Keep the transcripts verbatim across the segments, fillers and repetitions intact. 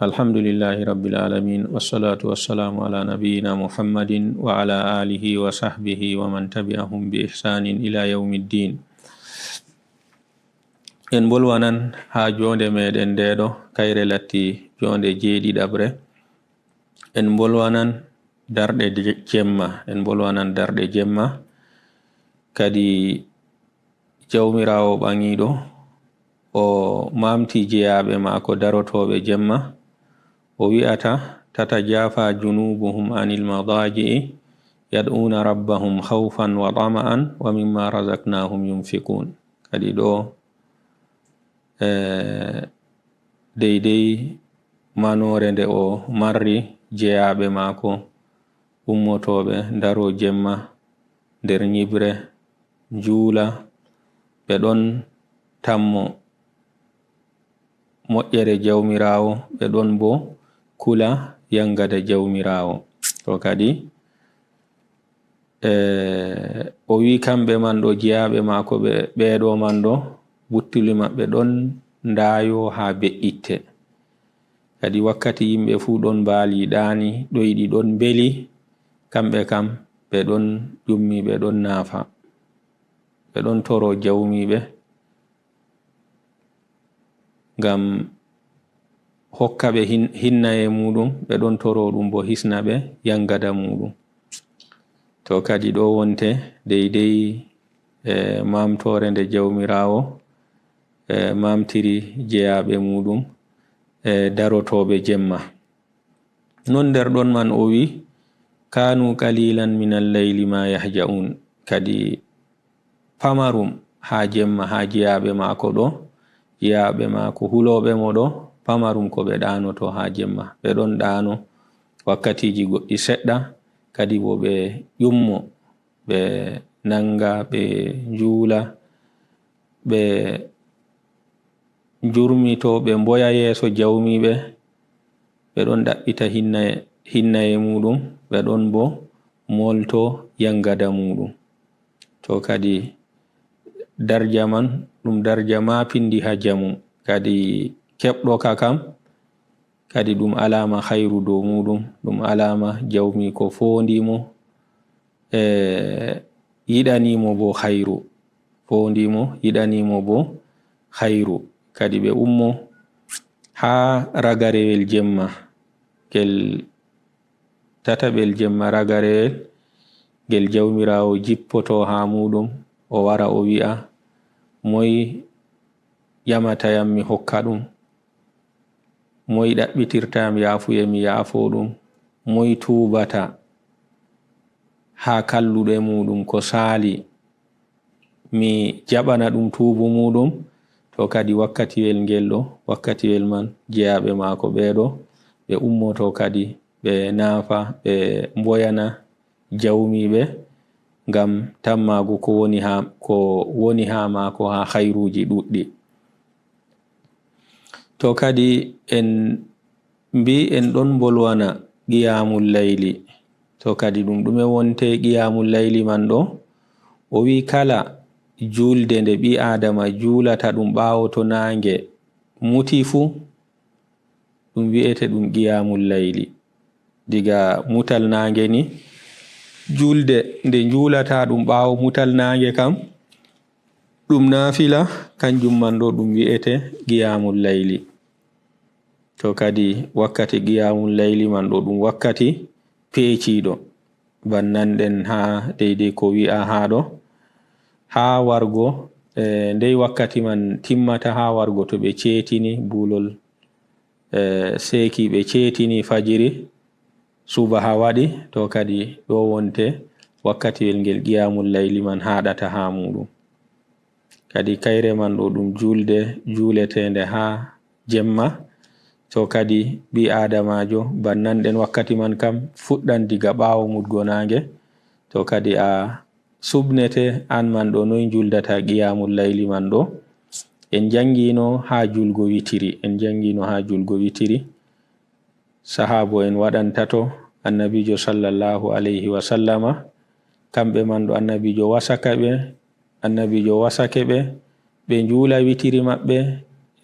Alhamdulillahi Rabbil Alamin, wassalatu wassalamu ala nabiyyina Muhammadin wa ala alihi wa sahbihi wa man tabi'ahum bi ihsanin ila yawmiddin. En mbolwanan haa joonde meɗen ndeeɗo, kayre latti joonde jeeɗiɗaɓre. En mbolwanan darɗe je-, jemma, en mbolwanan darɗe jemma. Kadi Jawmiraawo ɓaŋiiɗo, o maamti jeyaaɓe maako darotooɓe jemma, o wi'ata, "Tatajafa junubuhum anil madaji'i, yad'una rabbahum khawfan wa tama'an, wa mimma razaqnahum yunfiqun." Kadi ɗo, eh, deydey manoore nde o marri jeyaaɓe maako, ummotooɓe, daroo jemma nder nyiɓre, njuula, ɓe ɗon tammo moƴƴere Jawmiraawo, ɓe ɗon bo kula yangada Jawmiraawo. To kadi, eh, o wi'i kamɓe man ɗo, jeyaaɓe maako ɓe, ɓeeɗo man ɗo, buttuli maɓɓe ɗon ndaayo haa be'itte. Kadi wakkati yimɓe fuu ɗon mbaali ɗaani, ɗoyɗi ɗon mbeli, kamɓe kam ɓe ɗon ƴummi, ɓe ɗon naafa. Ɓe ɗon toro jawmiiɓe ngam hokka ɓe hin-, hinnaye muuɗum, ɓe ɗon toro ɗum bo hisna ɓe yangada muuɗum. To kadi ɗo wonte deydey, eh, maamtoore nde Jawmiraawo, eh, maamtiri jeyaaɓe muuɗum, eh, darotooɓe jemma. Non nder ɗon man o wi'i, "Kanu qalilan minal layli ma yahja'un." Kadi pamarum haa jemma, haa jeyaaɓe maako ɗo, jeyaaɓe maako hulooɓe mo ɗo, pamarum ko ɓe ɗaanoto haa jemma. Ɓe ɗon ɗaano wakkatiiji goɗɗi seɗɗa, kadi bo ɓe ƴummo, ɓe nanga, ɓe njuula, ɓe njurmito, ɓe mboya yeeso jawmiiɓe, ɓe ɗon ɗaɓɓita hinnaye, hinnaye muuɗum, ɓe ɗon bo moolto yangada muuɗum. To kadi darja man, ɗum darja maapindi haa jamu. Kadi keɓɗo ka kam, kadi ɗum alaama hayru dow muuɗum, ɗum alaama jawmiiko foondi mo, e yiɗani mo bo hayru. Foondi mo, yiɗani mo bo hayru. Kadi ɓe ummo haa ragarewel jemma, ngel tataɓel jemma ragarewel, ngel Jawmiraawo jippoto haa muuɗum, o wara o wi'a, "Moy ƴamata yam mi hokka ɗum? Moy ɗaɓɓitirta yam yaafuye mi yaafo ɗum? Moy tuubata haa kalluɗe muuɗum ko saali, mi jaɓana ɗum tuubu muuɗum?" To kadi wakkatiwel ngel ɗo, wakkatiwel man jeyaaɓe maako ɓeeɗo, ɓe ummoto kadi, ɓe naafa, ɓe mboyana jawmiiɓe ngam tammaago ko woni haa, ko woni haa maako haa hayruuji ɗuɗɗi. To kadi en mbi en ɗon mbolwana qiyamul layli. To kadi ɗum ɗume wonte qiyamul layli man ɗo? O wi kala julde nde ɓii Aadama juulata ɗum ɓaawo to naange muti fuu, ɗum wi'ete ɗum qiyamul layli. Diga mutal naange ni, julde nde juulata ɗum ɓaawo mutal naange kam, ɗum naafila, kanjum man ɗo ɗum wi'ete qiyamul layli. To kadi wakkati qiyamul layli man ɗo ɗum wakkati peeciiɗo. Bannanɗen haa deydey ko wi'a haa ɗo. Haa wargo, eh, ndey wakkati man timmata haa wargo to ɓe ceetini buulol, eh, seeki ɓe ceetini fajiri, subaha waɗi, to kadi ɗo wonte wakkatiwel ngel qiyamul layli man haaɗata haa muuɗum. Kadi kayre man ɗo ɗum julde juuleteende haa jemma. To kadi ɓii Aadamaajo, bannanɗen wakkati man kam fuɗɗan diga ɓaawo mutgo naange. To kadi a suɓnete an man ɗo, noy njuldata qiyamul layli man ɗo? En janngino haa julgo witiri, en janngino haa julgo witiri. Sahaabo en waɗan tato, Annabiijo sallallahu alayhi wa sallama, kamɓe man ɗo Annabiijo wasaka ɓe, Annabiijo wasake ɓe, ɓe njuula witiri maɓɓe,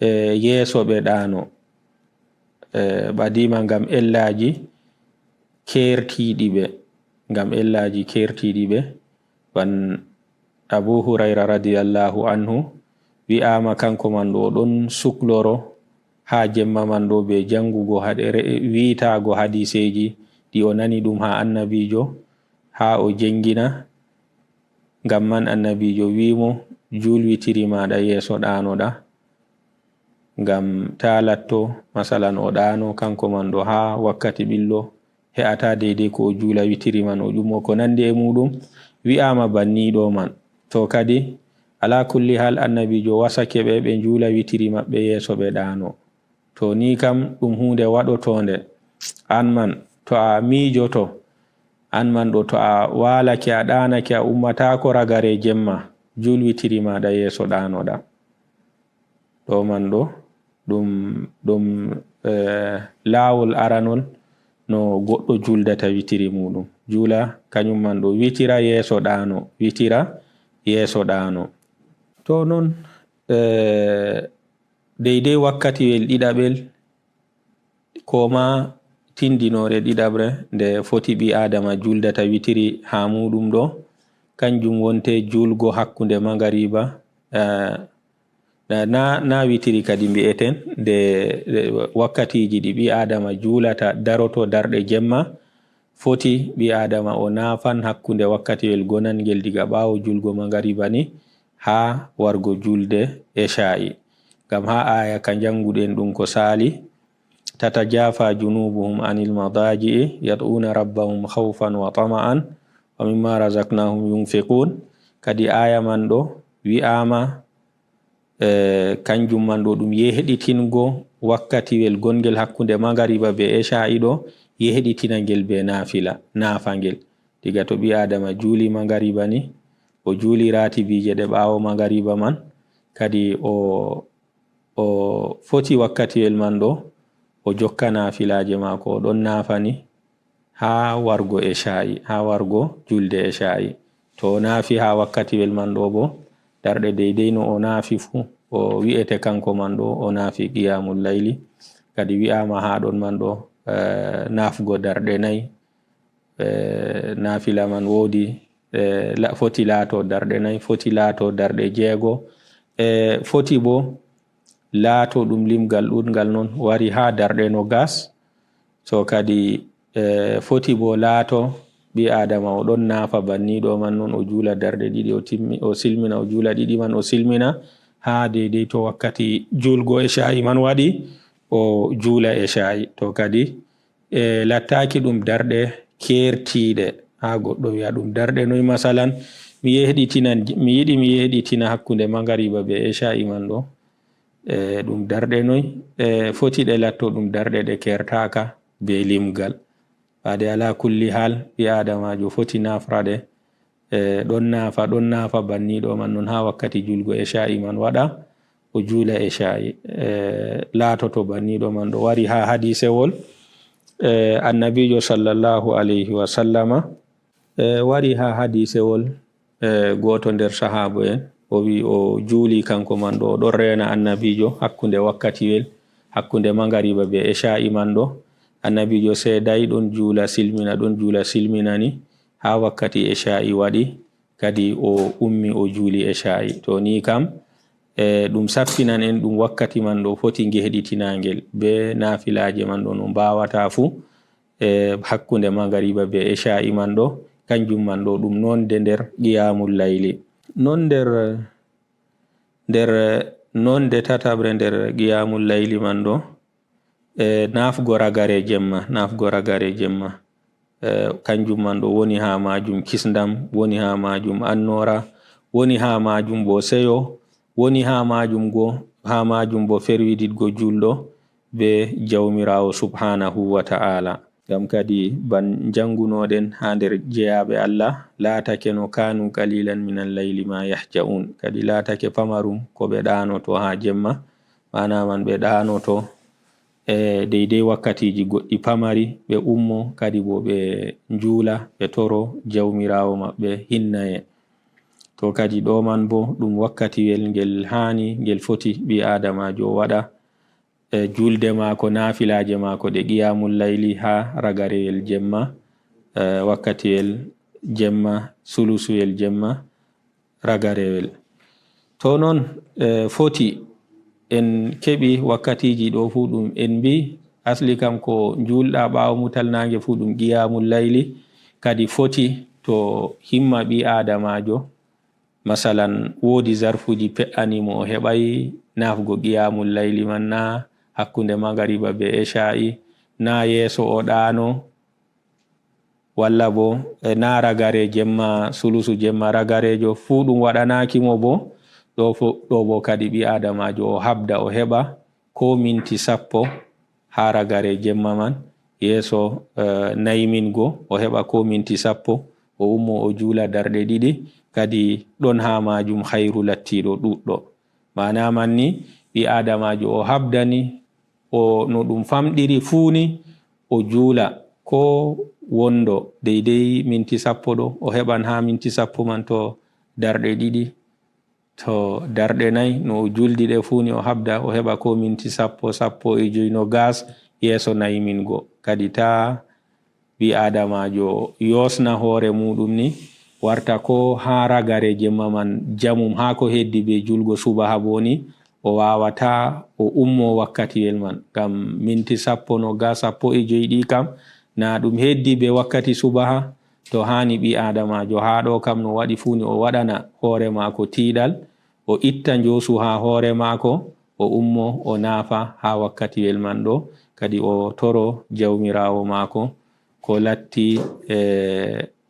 e yeeso ɓe ɗaano. eh, ɓadiima ngam ellaaji keertiiɗi ɓe, ngam ellaaji keertiiɗi ɓe. Wan Abu Hurayra radiyallahu anhu wi'aama kanko man ɗo o ɗon sukloro haa jemma man ɗo be janngugo had-, re-, wiitaago hadiseeji ɗi o nani ɗum haa Annabiijo, haa o jenngina. Ngam man Annabiijo wi'i mo, "Juul witiri maaɗa yeeso ɗaanoɗa." Ngam taa latto, masalan, o ɗaano kanko man ɗo haa wakkati ɓillo, he'ata deydey ko o juula witiri man, o ƴumo ko nanndi e muuɗum, wi'aama banniiɗo man. To kadi, alaa kulli hal, Annabiijo wasake ɓe, ɓe njuula witiri maɓɓe yeeso ɓe ɗaano. To ni kam, ɗum huunde waɗotoonde. Aan man, to a miijoto, aan man ɗo, to a waalake, a ɗaanake, a ummataako ragare jemma, juul witiri maaɗa yeeso ɗaanoɗa. Ɗo man ɗo, ɗum, ɗum, eh, laawol aranol no goɗɗo juuldata witiri muuɗum. Juula kañum man ɗo witira yeeso ɗaano, witira yeeso ɗaano. To non, eh, deydey wakkatiwel ɗiɗaɓel, ko ma tindinoore ɗiɗaɓre nde foti ɓii Aadama juuldata witiri haa muuɗum ɗo, kanjum wonte juulgo hakkunde magariba, eh, na, na, na witiri kadi mbi'eten, nde, nde wakkatiiji ɗi ɓii Aadama juulata daroto darɗe jemma, foti ɓii Aadama o naafan hakkunde wakkatiwel gonangel diga ɓaawo juulgo magariba ni haa wargo juulde eshaa'i. Ngam haa aaya ka njannguɗen ɗum ko saali, "Tatajafa junubuhum anil madaji'i yad'una rabbahum khawfan wa tama'an wa mimma razaqnahum yunfiqun." Kadi aaya man ɗo wi'aama, eh, kanjum man ɗo ɗum yehɗitingo wakkatiwel gongel hakkunde magariba be eshaa'i ɗo, yehɗitina ngel be naafila, naafa ngel. Diga to ɓii Aadama juuli magariba ni, o juuli raatibiije ɗe ɓaawo magariba man, kadi o, o foti wakkatiwel man ɗo, o jokka naafilaaje maako, o ɗon naafani haa wargo eshaa'i, haa wargo julde eshaa'i. To o naafi haa wakkatiwel man ɗo bo, darɗe deydey no o naafi fuu, o wi'ete kanko man ɗo, o naafi qiyamul layli. Kadi wi'aama haa ɗon man ɗo, eh, naafgo darɗe nay, eh, naafila man woodi, eh, la-, foti laato darɗe nay, foti laato darɗe jeego, eh, foti bo laato ɗum limgal ɗuɗngal non wari haa darɗe nogas. So kadi, eh, foti bo laato ɓii Aadama o ɗon naafa banniiɗo man non, o juula darɗe ɗiɗi, o timmi, o silmina, o juula ɗiɗi man, o silmina haa deydey to wakkati juulgo eshaa'i man waɗi, o juula eshaa'i. To kadi, e lattaaki ɗum darɗe keertiiɗe. Haa goɗɗo wi'a ɗum darɗe noy, masalan, mi yehɗitina, mi yiɗi mi yehɗitina hakkunde magariba be eshaa'i man ɗo. E ɗum darɗe noy? E foti ɗe latto ɗum darɗe ɗe keertaaka be limgal. Waade alaa kulli haal, ɓii Aadamaajo foti naafra ɗe, e, ɗon naafa, ɗon naafa banniiɗo man non haa wakkati juulgo eshaa'i man waɗa, o juula eshaa'i, e, laatoto banniiɗo man ɗo wari haa hadiisewol, e, Annabiijo sallallahu alayhi wa sallama, e, wari haa hadiisewol, e, gooto nder sahaabo en, o wi o juuli kanko man ɗo, o ɗon reena Annabiijo hakkunde wakkatiwel, hakkunde magariba be eshaa'i man ɗo, Annabiijo seeday ɗon juula silmina, ɗon juula silmina ni, haa wakkati eshaa'i waɗi, kadi o ummi o juuli eshaa'i. To ni kam, e, ɗum sappinan en ɗum wakkati man ɗo foti ngehɗitinaangel be naafilaaje man ɗo no mbaawata fuu, e, hakkunde magariba be eshaa'i man ɗo, kanjum man ɗo ɗum nonde nder qiyamul layli. Non nder, nder nonde tataɓre nder qiyamul layli man ɗo, e, naafgo ragare jemma, naafgo ragare jemma. E, kanjum man ɗo woni haa maajum kisndam, woni haa maajum annoora, woni haa maajum bo seyo, woni haa maajum go, haa maajum bo ferwididgo juulɗo be Jawmiraawo subhaanahu wa ta'ala. Ngam kadi ban njanngunoɗen haa nder jeyaaɓe Allah, "Laatake no kaanu qalilan minal layli ma yahja'un." Kadi laatake pamarum ko ɓe ɗaanoto haa jemma, maana man ɓe ɗaanoto e deydey wakkatiiji goɗɗi pamari, ɓe ummo, kadi bo ɓe njuula, ɓe toro Jawmiraawo maɓɓe hinnaye. To kadi ɗo man bo ɗum wakkatiwel ngel haani, ngel foti ɓii Aadamaajo waɗa, e julde maako, naafilaaje maako ɗe qiyamul layli haa ragareyel jemma, e wakkatiyel jemma, sulusuyel jemma, ragarewel. To noon, e foti en keɓi wakkatiiji ɗo fuu ɗum en mbi, asli kam ko juulɗa ɓaawo mutal naange fuu ɗum qiyamul layli, kadi foti to himma ɓii aadamaajo, masalan, woodi zarfuuji pe'ani mo o heɓay naafgo qiyamul layli man na hakkunde magariba be esha'i, na yeeso o ɗaano, walla bo, e na ragare jemma, sulusu jemma ragarejo fuu ɗum waɗanaaki mo bo, ɗo fo-, ɗo bo kadi ɓii aadamaajo o habda o heɓa ko minti sappo haa ragare jemma man, yeeso, e, naymingo o heɓa ko minti sappo, o ummo o juula darɗe ɗiɗi, kadi ɗon haa maajum hayru lattiiɗo ɗuuɗɗo. Maana man ni, ɓii aadamaajo o habdani, o, no ɗum famɗiri fuu ni, o juula ko wondo deydey minti sappo ɗo, o heɓan haa minti sappo man to darɗe ɗiɗi, to darɗe nay, no o juldi ɗe fuu ni o habda, o heɓa ko minti sappo, sappo e joy, nogas, yeeso naymingo. Kadi taa ɓii aadamaajo yoosna hoore muuɗum ni, warta ko haa ragare jemma man jamum, haa ko heddi be julgo subaha bo ni, o waawataa o ummo wakkatiyel man. Ngam minti sappo, nogas, sappo e joy ɗi kam, na ɗum heddi be wakkati subaha, to haani ɓii aadamaajo haa ɗo kam no waɗi fuu ni o waɗana hoore maako tiiɗal, o itta njoosu haa hoore maako, o ummo, o naafa haa wakkatiyel man ɗo, kadi o toro Jawmiraawo maako ko latti, e,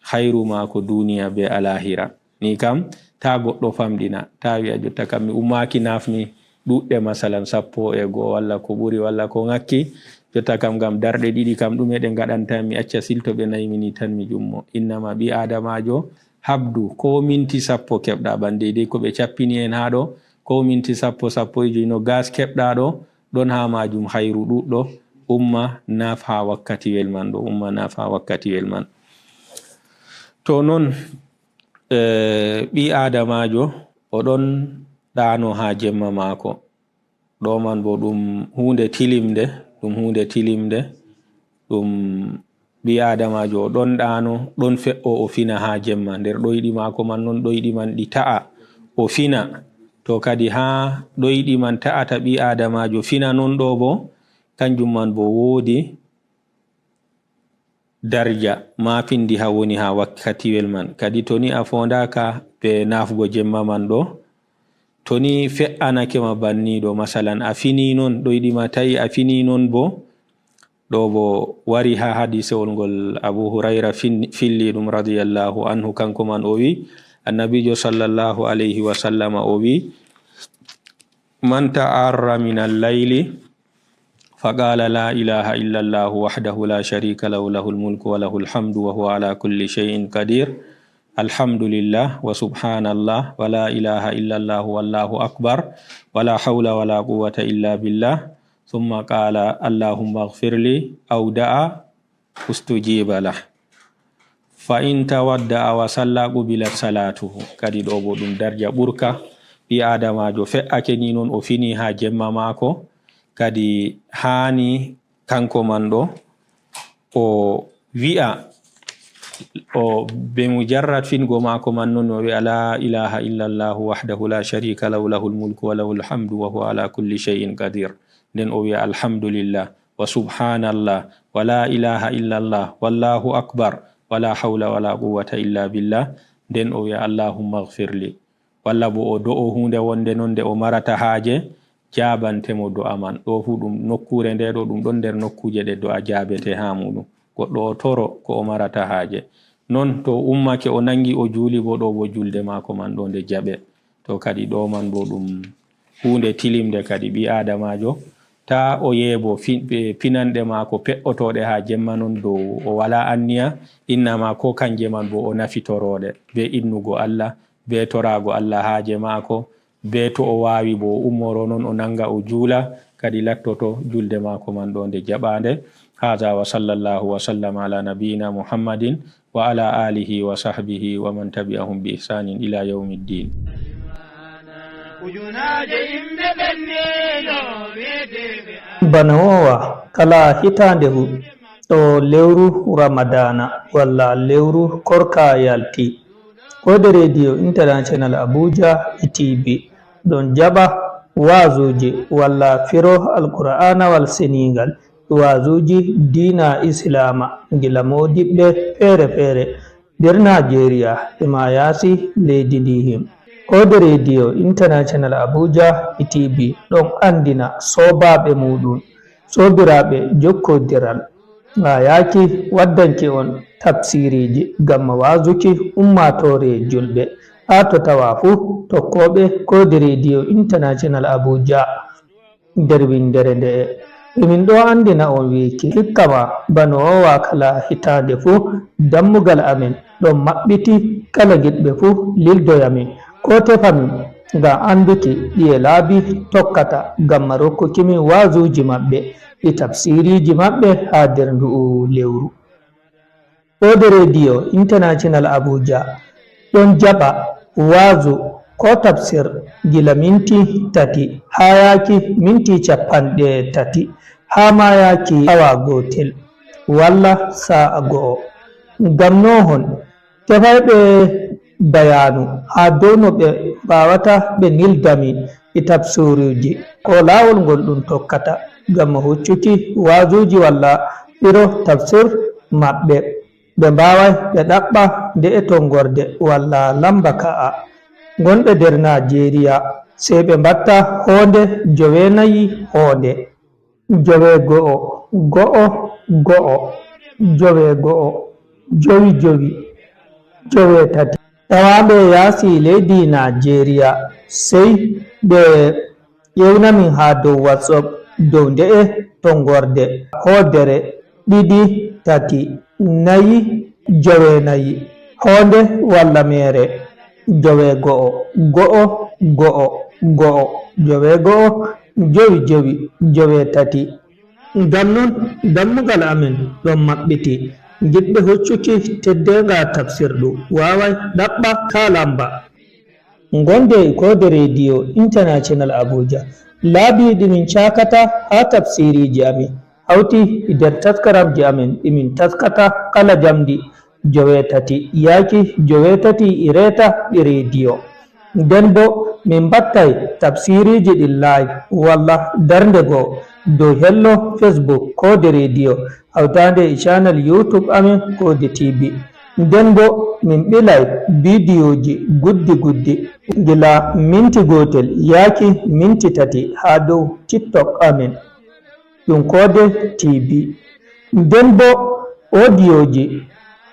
hayru maako duniya be alaahira. Ni kam, taa goɗɗo famɗina, taa wi'a, "Jotta kam mi ummaaki naafmi ɗuuɗɗe, masalan, sappo e go'o walla ko ɓuri walla ko ŋakki. Jotta kam ngam darɗe ɗiɗi kam ɗume ɗe ngaɗanta mi, acca silto ɓe naymini tan mi jummo." Innama ɓii aadamaajo, habdu ko minti sappo keɓɗa, ban deydey ko ɓe cappini en haa ɗo, ko minti sappo, sappo e joy, nogas keɓɗa ɗo, ɗon haa maajum hayru ɗuuɗɗo, umma naaf haa wakkatiwel man ɗo, umma naaf haa wakkatiwel man. To non, e, ɓii aadamaajo o ɗon ɗaano haa jemma maako. Ɗo man bo ɗum huunde tilimnde, ɗum huunde tilimnde, ɗum ɓii aadamaajo o ɗon ɗaano, ɗon fe'o o fina haa jemma. Nder ɗoyɗi maako man non, ɗoyɗi man ɗi ta'a, o fina. To kadi haa ɗoyɗi man ta'ata ɓii aadamaajo fina non ɗo bo, kanjum man bo woodi darja, maapinndiha woni haa wakkatiwel man. Kadi to ni a foondaaka be naafgo jemma man ɗo, to ni fe'anake ma banni ɗo, masalan, a fini non, ɗoyɗi ma ta'i a fini non bo, ɗo bo wari haa hadisewol ngol Abu Hurayra fin-, filli ɗum radiyallahu anhu, kanko man o wi, Annabiijo sallallahu alayhi wa sallama o wi, "Man ta'arra min al-layli faqala la ilaha illa Allah wahdahu la sharika lahu, lahul mulku wa lahul hamdu wa huwa ala kulli shay'in qadir. Alhamdulillah wa subhanallah wa la ilaha illa Allah wallahu akbar wa la hawla wa la quwwata illa billah. Thumma qala Allahumma ighfir li aw da'a ustujiba lah. Fa in tawadda'a wa salla qubilat salatuhu." Kadi ɗo bo ɗum darja ɓurka. Ɓii aadamaajo fe'ake ni non, o fini haa jemma maako. Kadi haani kanko man ɗo o wi'a, o be mujarrad fingo maako man non o wi'a, "La ilaha illa Allah wahdahu la sharika lahu, lahul mulku wa lahul hamdu wa huwa ala kulli shay'in qadir." Nden o wi'a, "Alhamdulillah, wa subhanallah, wa la ilaha illa Allah, wallahu akbar, wa la hawla wa la quwwata illa billah." Nden o wi'a, "Allahumma ighfir li." Walla bo o do'o huunde wonde non nde o marata haaje, jaabante mo do'a man. Ɗo fuu ɗum nokkuure nde ɗo, ɗum ɗon nder nokkuuje ɗe do'a jaabete haa muuɗum. Goɗɗo o toro ko o marata haaje. Non to o ummake o nangi o juuli bo, ɗo bo julde maako man ɗo nde jaɓe. To kadi ɗo man bo ɗum huunde tilimnde kadi ɓii aadamaajo. Taa o yeebo fi-, e, pinanɗe maako pe'otooɗe haa jemma non dow o walaa anniya, innama ko kanje man bo o nafitorooɗe be innugo Allah, be toraago Allah haaje maako, be to o waawi bo o ummoro non o nanga o juula, kadi lattoto julde maako man ɗo nde jaɓaande. Haadha wa sallallahu wa sallam ala nabiyyina Muhammadin wa ala alihi wa sahbihi wa man tabi'ahum bi ihsanin ila yawmiddin. Ujunaaje yimɓe ɓenniino weeteeɓe Bana woowa kala hitaande hu, to lewru Ramadaana walla lewru Korka yalti, Koode Rediyo International Abuja e T V ɗon jaɓa waazuuji walla firo Alqur'aanawal Seniingal, waazuuji diina Islaama gila moodiɓɓe feere feere nder Naajeeriya e maa yaasi leydi ndii him. Koode Rediyo International Abuja e T V ɗon anndina soobaaɓe muuɗum, soobiraaɓe jokkondiral, ŋaayaaki waddanki on tafsiiriiji ngam waazuki ummaatoore julɓe. Haa to tawa fuu tokkooɓe Koode Rediyo International Abuja nder winndere nde'e. E min ɗo anndina on wiiki, hikka ma bano o waakala hitaande fuu, dammugal amin ɗon maɓɓiti kala giɗɓe fuu lildoya min, koo tefa min ngam annduki ɗiye laabi tokkata ngam ma rokkuki min waazuuji maɓɓe e tafsiiriiji maɓɓe haa nder ndu'u lewru. Koode Rediyo International Abuja ɗon jaɓa waazu koo tafsir gila minti tati haa yaaki minti cappanɗe tati, haa maa yaaki awa gootel walla saa'a go'o. Ngam noohon, tefayɓe bayaanu haa dow no ɓe mbaawata ɓe nilda min e tafsiruuji, koo laawol ngol ɗum tokkata ngam huccuki waazuuji walla firo tafsir maɓɓe. Ɓe mbaaway ɓe ɗaɓɓa nde'e tonngorde walla lamba ka'a. Ngonɓe nder Naajeeriya, sey ɓe mbatta hoonde joweenayi hoonde. Joweego'o, go'o, go'o, joweego'o, jowi jowi, joweetati. Tawaaɓe yaasi leydi Naajeeriya, sey ɓe ƴewna min haa dow WhatsApp dow nde'e tonngorde, hoodere, ɗiɗi, tati, nayi, joweenayi, hoonde walla meere, joweego'o, go'o, go'o, go'o, joweego'o, jowi jowi, joweetati. Ngam non, dammugal amin ɗon maɓɓiti. Giɗɓe hoccuki teddeenga tafsirdu waaway ɗaɓɓa kaa lamba. Ngonde e Koode Rediyo International Abuja. Laabi ɗi min caakata haa tafsiiriiji amin hawti e nder taskaramji amin ɗi min taskata kala jamdi joweetati yaaki joweetati e reeta ɗi rediyo. Nden boo, min mbattay tafsiiriiji ɗin live walla darnde goo dow hello Facebook Koode Rediyo, hawtaande e channel YouTube amin Koode T V. Nden boo, min ɓilay bidiyooji guddi guddi, gila minti gootel yaaki minti tati haa dow TikTok amin, ɗum Koode T V. Nden boo, odiyooji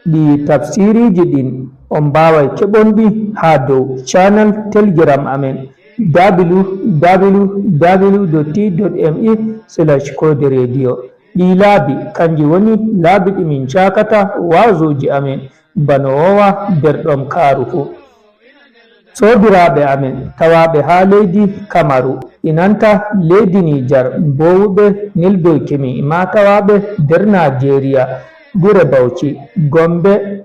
ɗi tafsiiriiji ɗin, on mbaaway keɓon ɗi haa dow channel Telegram amin, www.t.me/koderediyo. Ɗii laabi, kanji woni laabi ɗi min caakata waazuuji amin, bano woowa nder ɗomkaaru fuu. Soobiraaɓe amin tawaaɓe haa leydi Kamaru, e nanta leydi Nijar, mboowuɓe nildoyki min, e maa tawaaɓe nder Naajeeriya, gure Bawci, Gombe,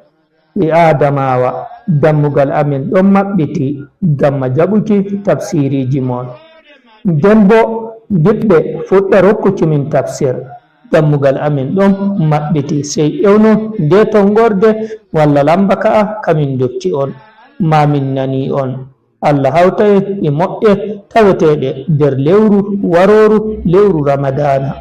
e Adamawa, dammugal amin ɗon maɓɓiti ngam ma jaɓuki tafsiiriiji mon. Nden boo, giɗɓe fuɗɗa rokkuki min tafsir, dammugal amin ɗon maɓɓiti. Sey ewnon nde tonngorde walla lamba ka'a ka min ndokki on, maa min nanii on. Allah hawta en e moƴƴe taweteeɗe nder lewru warooru, lewru Ramadaana.